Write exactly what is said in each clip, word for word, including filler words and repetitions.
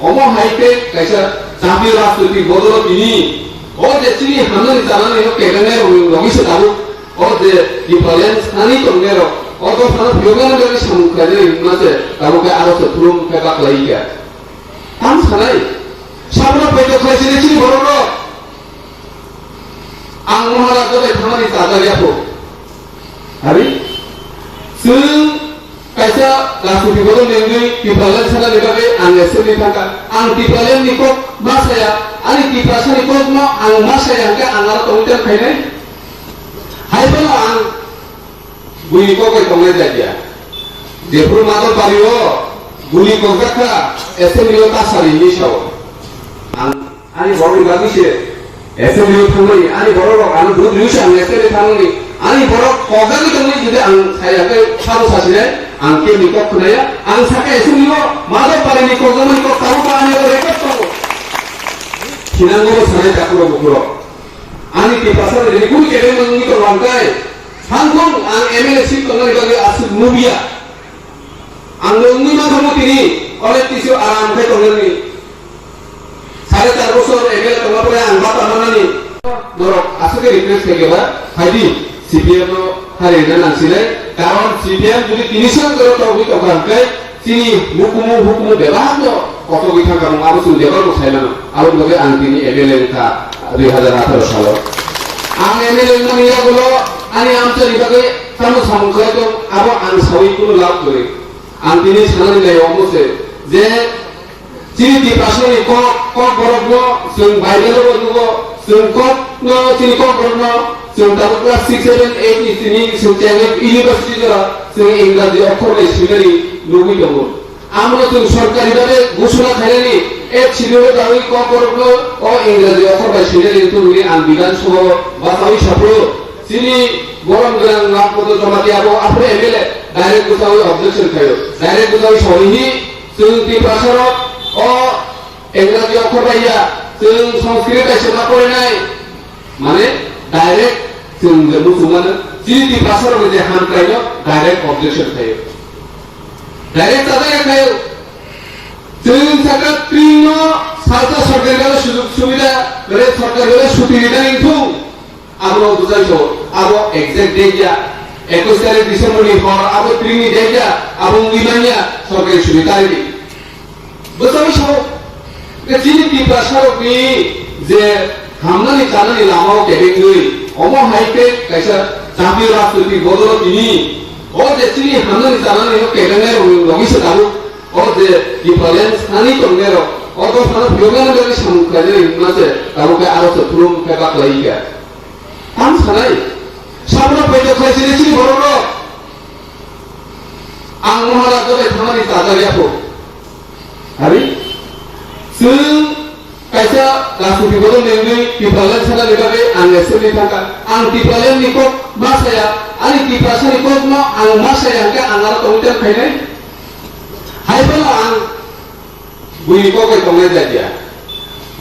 Omo hai khe kaisa jatiyo rajnoitik bodolo tini o je chini hamnani chanani no kebengnai rok ni logi se tabuk o je Tipraland sanani tongnai rok o dophano phiyoknani bagwi samung khlainani hwnma se tabuk khe aro se phulum khe baklai kha. Ang sanai, sabono poito khlai sini chini borok rok. Ang Maharaja bai thangmani chajak ya pho. Hari? Chwng kaisa rajniti bodol nengwi Tipraland sanani bagwi ang assembly thangkha. Ang Tipraland ni kok ma saya, ani Tiprasa ni kok no ang ma saya hwnkhe ang aro tongwi tong khainai. Hai phano ang buini kok bai tongnai jagya. Jephuru Madhobpari o guli kokjak kha, assembly o ta sari hinwi sao. Ang Ani borok ni bagwi se assembly o thangmani, ani borok rok ano vote riwi se ang assembly thangmani, ani borok kokjagwi tongmani jodi ang saya khe sabo sasinai, ang kebni kok khwnaya, ang sakha assembly o Madhobpari ni kokjakmani kok tabuk bo ani abo record tongo. Thinango bo sanai takhuk rok bukhuk rok. Ani Tiprasa rok ni kunu kebeng wngwi tong langkhai, sangkung ang M L A seat tongnani bagwi aswk nubiya. Ang wngwi mankha mo tini, onek tisi aram khe tongnani. Sare char bosor M L A tongma pore ang bata manani. Norok aswk khe request khaikhe ba, phaidi C P M no hari rina nangsinai. Karon C P M jodi tini sal jora tongwi tongkha hwnkhe chini hukumu, hukumu bebak no kotogwi thangkha mung abo chwng bebak no sai mano. Aboni bagwi ang tini M L A wngkha dui hazar atharo salo. Ang M L A wngmani yagulo ani amchaini bagwi tamo samung khlai tong abo ang sawi kunu lab kwrwi. Ang tini sanani nai omo se je chini Tiprasani kok, kok borokno chwng Bible-o nugo, chwng kokno chini kok borokno chwng tabuk class six, seven, eight ni chini chwng Chengek University jora chwng Ingraji okhor bai swinani nugwi tongo. Amno chwng sorkari babe gusuna khainani ek schedule dawi kok borokno o Ingraji okhor bai swinani tubuni ang Bidhan Sabha o bachawi sapro. Chini borom gwnang Rampada Jamatia bo aphuru M L A direct bwchawi objection khaio. Direct bwchawi sawi hi chwng Tiprasa rok o Engraji okhor bai ya, chwng Sanskrit bai se ma porinai. Mane direct chwng je muchungmano chini Tiprasa rok je hamkraino direct objection khaio. Direct chajak ya khaio. Chwng saka twino salsa sorkar galo sujug subida, gare sorkar galo suti ridani thung. Abo bujai so, abo exact date ya, ekush tarik December ni hor, abo tring ni date ya, abo wngwi man ya, sorkari suri tarik ni. Bujai so, ke chini Tiprasa rok ni je hamnani chanani lama o kebengwi, omo hai khe kaisa jatiyo rajnoitik bodol o tini, o je chini hamnani chanani o kebengnai rok ni logi se tabuk, o je Tipraland sanani tongnai rok, o dophano phiyoknani bagwi samung khlainani hwnma se tabuk khe aro se phulum khe baklai kha. Ang sanai, sabono poito khlai sini chini borok rok. Ang Maharaja bai thangmani chajak ya pho. Hari? Chwng kaisa rajniti bodol nengwi Tipraland sana ni bagwi ang assembly thangkha. Ang Tipraland ni kok ma saya, ani Tiprasa ni kok no ang ma saya hwnkhe ang aro tongwi tong khainai. Hai phano ang Buini kok bai tongnai jat ya.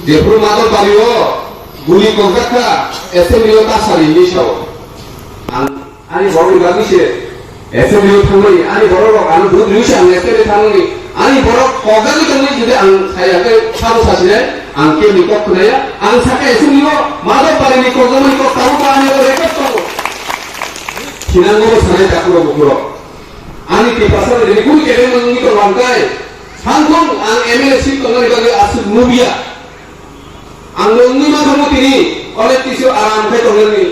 Jephuru Madhobpari o guli kokjak kha, assembly o ta sari hinwi sao. Ang ani borok ni bagwi se assembly o thangmani, ani borok rok ano vote riwi se ang assembly thangmani, ani borok kokjagwi tongmani jodi ang saya khe sabo sasinai, ang kebni kok khwnaya, ang sakha assembly o Madhobpari ni kokjakmani kok tabuk bo ani record tongo. Thinango bo sanai takhuk rok bukhuk rok. Ani Tiprasa rok ni kunu kebeng wngwi tong langkhai. Sangkung ang M L A seat tongnani bagwi aswk nubiya. Ang wngwi mankha mo tini, onek tisi aram khai tongnani.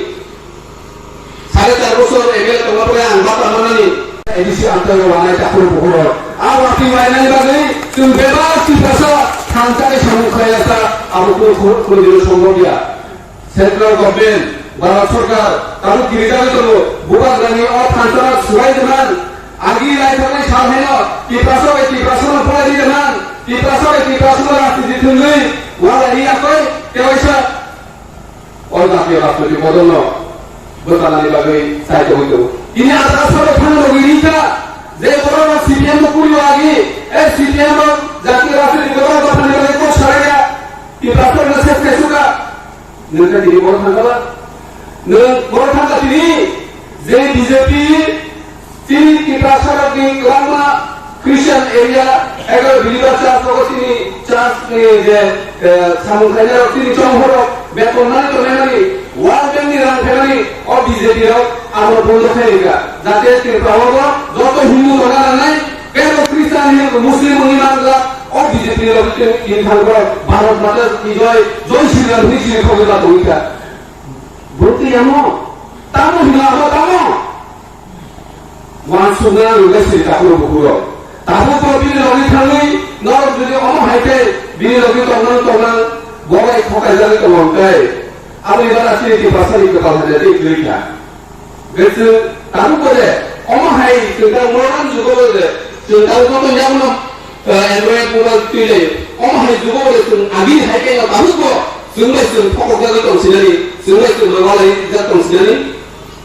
Sare char bosor M L A tongma pore ang bata manani. A D C amtwi wanai takhuk bukhuk rok. A wati wainani bagwi chwng bebak Tiprasa thansa ni samung khlai ya sa abo kunu kunu dino sombhob ya. Central government, Bharat Sarkar, tabuk kirijagwi tongo, bubagrani o thansa rok swbai rwmang, agi lai thangni sal haino, Tiprasa bai Tiprasa no pholai di rwmang, Tiprasa bai Tiprasa no rajniti thwngwi, walai ri yakoi, tewaisa, o jatiyo rajniti bodol no, bwchanani bagwi chai tongwi tongo. Tini ajaga sabo thang rogwi ri kha, je borok no C P M no kuri wagi, e C P M no jatiyo rajniti bodol no dophani bagwi kok sarai ya, Tiprasa no ses kaisukha. Nwng khe tini borok thangkha ba? Nwng borok thangkha tini je B J P chini Tiprasa rokni kwbangma Christian area, ego believer church, ogo chini church ni je, eh, samung khainai rok, chini chonghorok, beton mani tongnai mani, World Bank ni rang phaimani, o B J P rok abo bondo khainai kha. Jate Tripura o bo joto Hindu tongna nangnai, kebo Christian, Hindu, Muslim wngwi manjak, o B J P rok tin thang borok Bharat Mata ki joy, joy Shri Ram hwnwi sini khogwi ba tongwi kha. Bwrwi twi yamo, tamo hino abo tamo. Uansukna ang wngkha siri takhuk rok bukhuk rok. Takhuk rok bini logi thangwi norok jodi omo hai khe bini logi tongnang tongnang bo bai khokaijagwi tongo hwnkhe aboni bara chini Tiprasani kwtal hamya tei kwrwi kha. Hwnkhe chwng takhuk bo de omo hai chwng tang modern jugo bo de chwng tang joto yakno, eh, Android mobile twi lai omo hai jugo bo de chwng agini hai khe no takhuk bo chwng bai chwng thokok jagwi tong sinani chwng bai chwng bai walai jak tong sinani.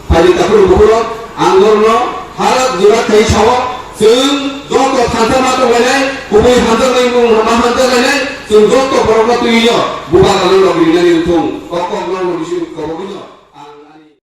Phaidi takhuk bukhuk rok, ang norokno harak jora khai sao, chwng joto thansa ma tonglainai, kubui hamjaknai mung ma hamjaklainai, chwng joto borokno twiwi no bubagrano rok rinani wngthung, kok kok no bising kobogwino.